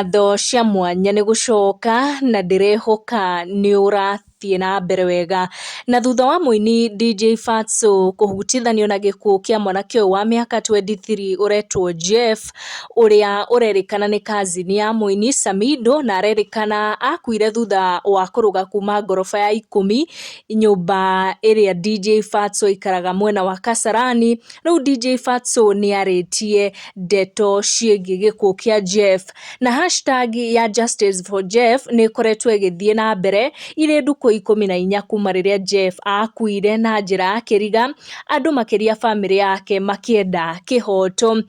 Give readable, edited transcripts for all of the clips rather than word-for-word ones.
Ngatho cia mwanya nĩ gũcoka na ndĩrehoka nĩ ũrathiĩ na mbere wega. Na thutha wa mũini DJ Fatxo kũhutithanio na gĩkuũ kĩa mwanake ũyũ wa mĩaka 23 ũretwo Jeff, ũrĩa ũrerĩkana nĩ cousin ya mũini Samido, na arerĩkana akuire thutha wa kũrũga kuma ngoroba ya 10 nyũmba ĩrĩa DJ Fatxo aikaraga mwena wa Kasarani. Rĩu DJ Fatxo nĩ arĩtie ndeto ciĩgiĩ gĩkuũ kĩa Jeff, na hashtag ya Justice for Jeff nĩ ĩkoretwo ĩgĩthiĩ na mbere irĩ ndukũ 14 kuma rĩrĩa Jeff akuire na njĩra ya kĩriga, andũ makĩria bamĩrĩ yake makĩenda kĩhoto.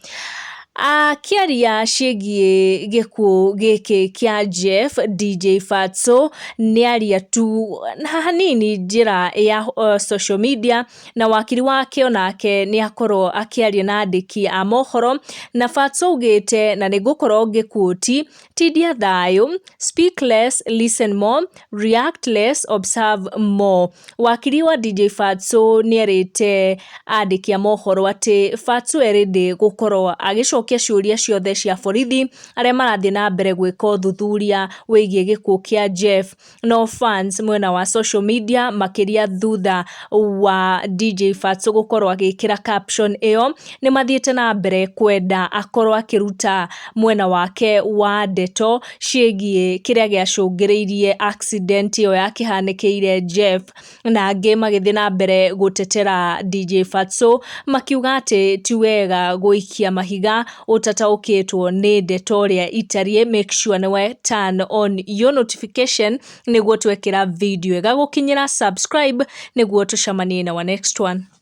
Akĩaria ciĩgiĩ gĩkuũ gĩkĩ kĩa Jeff, DJ Fatxo nĩaria tu hanini njĩra ya social media, na wakiri wake onake nĩ akorwo akĩaria na andĩki a mohoro, na Fatxo augĩte, na nĩ ngũkorwo ngĩquote, "Tindia thayũ, speak less, listen more, react less, observe more." Wakiri wa DJ Fatxo nĩerĩte andĩki a mohoro atĩ Fatxo e ready gũkorwo agĩcokia ciũria ciothe cia borithi arĩa marathiĩ na mbere gwĩka ũthuthuria wĩgiĩ gĩkuũ kĩa Jeff. No fans mwena wa social media, makĩria thutha wa DJ Fatxo gũkorwo agĩkĩra caption ĩyo, nĩ mathiĩte na mbere kwenda akorwo akĩruta mwena wake wa ndeto ciĩgiĩ kĩrĩa gĩacũngĩrĩirie accident ĩyo yakĩhanĩkĩire Jeff, na angĩ magĩthiĩ na mbere gũtetera DJ Fatxo makiuga atĩ ti wega gũikia mahiga ũtataũkĩtwo nĩ ndeto ũrĩa itariĩ. Make sure nĩwe turn on your notification nĩguo twekĩra video ĩgagũkinyĩra, subscribe nĩguo tũcemanie na our next one.